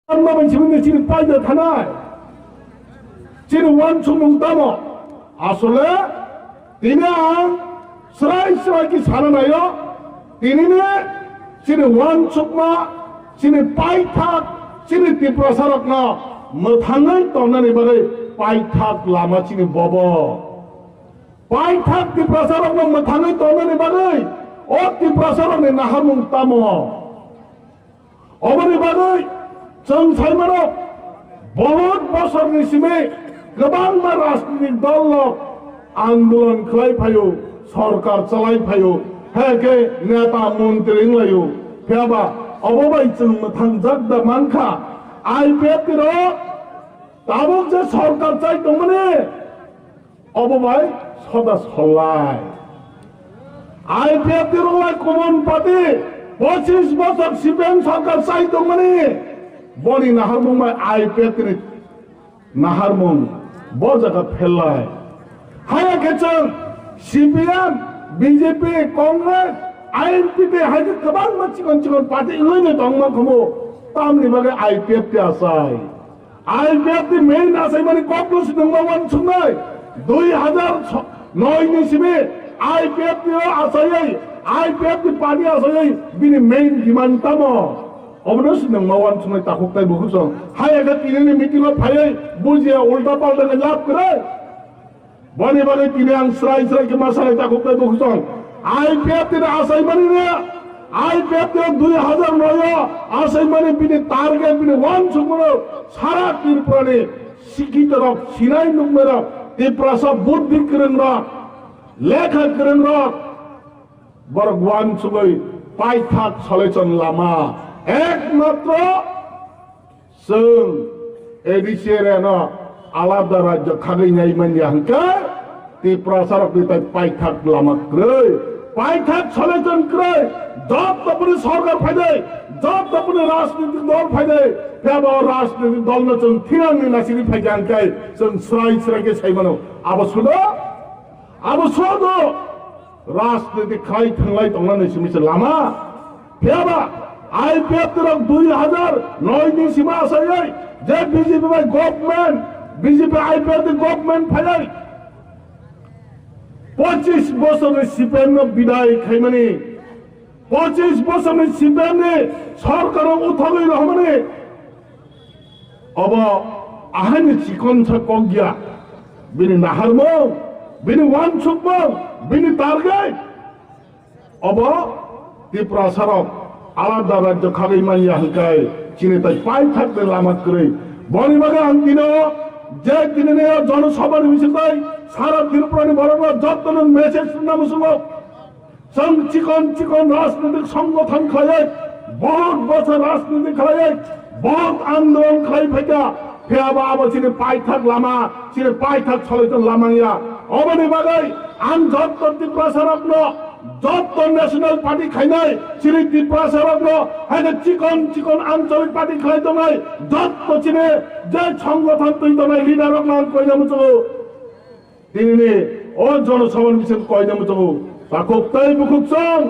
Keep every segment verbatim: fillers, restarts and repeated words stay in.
Tamma bai simi chini paida thanai. Chini wansukmung tamo? Asole tini ang srai srai ki sana nayo. Tini ne chini wansukma, chini paithak, chini Tiprasa rokno mwthangwi tongnani bagwi paithak lama chini bobo. Paithak Tiprasa rokno mwthangwi tongnani bagwi o Tiprasa rokni naharmung tamo? Oboni bagwi chwng sai mano, bahut bosorni simi kwbangma rajnitik dol rok andolon khlai phaio, sorkar chalai phaio, hai khe neta montri wnglaio. Phiyaba obo bai chwng mwthangjak da mankha, I P F T rok tabuk je sorkar chai tongmani, obo bai soda solai. I P F T rok lai common party, pochis bosor C P M sorkar chai tongmani, boni naharmung bai I P F T ni naharmung bo jaga phelai. Haya khe chwng C P M, B J P, Congress, I N P T hai khe kwbangma chikon chikon party wngwi tongma khumu, tamni bagwi I P F T achai. I P F T ni main achaimani kokno se nungma wansuknai. Dui hazar noi ni simi I P F T o achaiwi, I P F T ni party achaiwi bini main demand tamo? Obono se nungma wansuknai takhuk tei bukhuk song. Hai ekha tinini meeting o phaiwi bujiya ulta palta ni lab kwrwi. Boni bagwi tini ang srai srai khe ma sanai takhuk tei bukhuk song. I P F T ni achaimani ni, I P F T ni dui hazar noi o achaimani bini target, bini wansukmano sara Tripura ni sikhito rok, sinai nuknai rok, Tiprasa buddhi kwrwng rok, lekha kwrwng rok, borok wansugwi paithak solution lama ekmatro Chwng A D C area no alada rajyo khagwi nai manya hwnkhe Tiprasa rok ni tai paithak lama kwrwi, paithak solution kwrwi, jotto boni sorkar phaidai, jotto boni rajnitik dol phaidai, phiyaba o rajnitik dol no chwng thinang ni nasini phaikha hwnkhe chwng srai srai khe sai mano. Abo sudo, abo sudo. Rajniti khlai thanglai tongnani simi se lama. Phiyaba I P F T rok dui hazar noi ni sima asayai je B J P bai government, B J P I P F T government phailai. Pochis bosorni C P M no bidai khaimani, pochis bosorni C P M ni sorkaro uthogwi rohormani. Obo ahaini chikonsa kok ya, bini naharmung, bini wansukmung, bini target. Obo Tiprasa rok alada rajyo khagwi manya hwnkhe chini tai paithakni lama kwrwi. Boni bagwi ang tino je tinini o jonosabhani bisingtwi sara Tripurani borokno jottono message rwna muchungo. Chwng chikon chikon rajnitik songgothon khlaiwi, bahut bosor rajniti khlaiwi, bahut andolon khlai phaikha, phiyaba abo chini paithak lama, chini paithak solution lama wngya. Oboni bagwi ang jotto Tiprasa rokno, jotto national party khainai, chini Tiprasa rokno, hai khe chikon chikon anchalik party khlai tongnai, jotto chini je songgothon twi tongnai leader rokno ang koina muchungo. Tinini o jonosabhani bising koina muchungo. Takhuk tei bukhuk chwng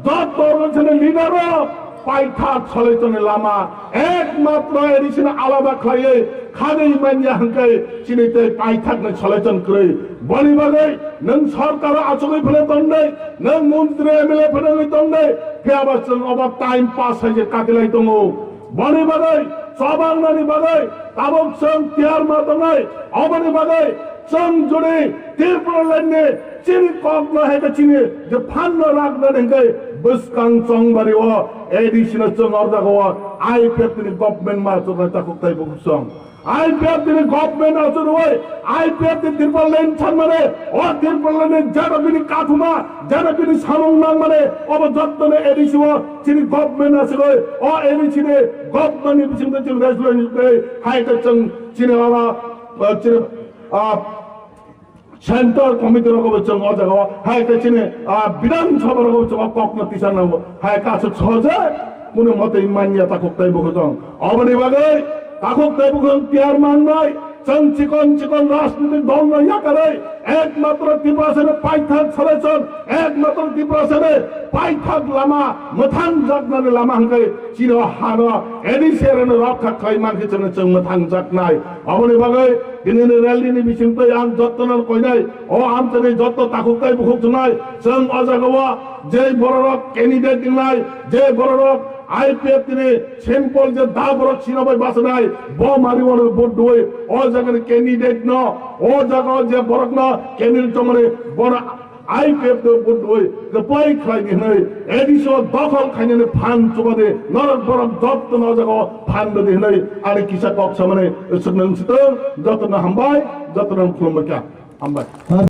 jotto rwchani leader rok paithak solution ni lama ekmatro A D C ni alada khlaiwi khagwi manya hwnkhe chini tei paithak ni solution kwrwi. Boni bagwi nwng sorkar o achugwi phano tongdai, nwng montri M L A phano wngwi tongdai, phiyaba chwng obo time pass hai khe katilai tongo. Boni bagwi chobangnani bagwi tabuk chwng tiyar ma tongnai, oboni bagwi chwng jodi Tripura land ni chini kokno hai khe chini je phanno raknani hwnkhe bwskang chongbari o A D C no chwng o jaga o I P F T ni government ma chuknai takhuk tei bukhuk chwng. I P F T ni government achuk rwui I P F T Tripura land sanmani o Tripura land ni jara bini kathuma jara bini samung nangmani obo jotto no A D C o chini government achugwi o A D C ni government ni bisingtwi chwng resolution tei hai khe chwng chini oro, ah, chini, ah, Central Committee rogo bo chwng o jaga o hai khe chini, ah, Bidhan Sabha rogo bo chwng o kokno tisa nango. Hai kasu soje kunu motoi manya takhuk tei bukhuk chwng. Oboni bagwi takhuk tei bukhuk tiyar mangnai, Chwng chikon chikon rajnitik dol no yakarwi ekmatro Tiprasani paithak solution, ekmatro Tiprasani paithak lama, mwthang jaknani lama hwnkhe chini o hano A D C area no rokha khlai mankhe chwngno chwng mwthang jaknai. Aboni bagwi tinini rally ni bisingtwi ang jottono koinai, o amchani jotto takhuk tai bukhuk chungnai, chwng o jagao je bororok candidate wngnai, je bororok I P F T ni simple je da borok chino bai bachanai, bo mari wano vote dui, o jaga ni candidate no, o jaga o je borok no candidate tongmani bono I P F T no vote dui, kwplai khlai ni hwnwi, A D C o dokhol khainani phan chubani, norok borok jotto no o jaga o phan rwdi hwnwi, ani kisa kok samani swknang swtwng, jotto no hambai, jotto no khulumbai kha, hambai.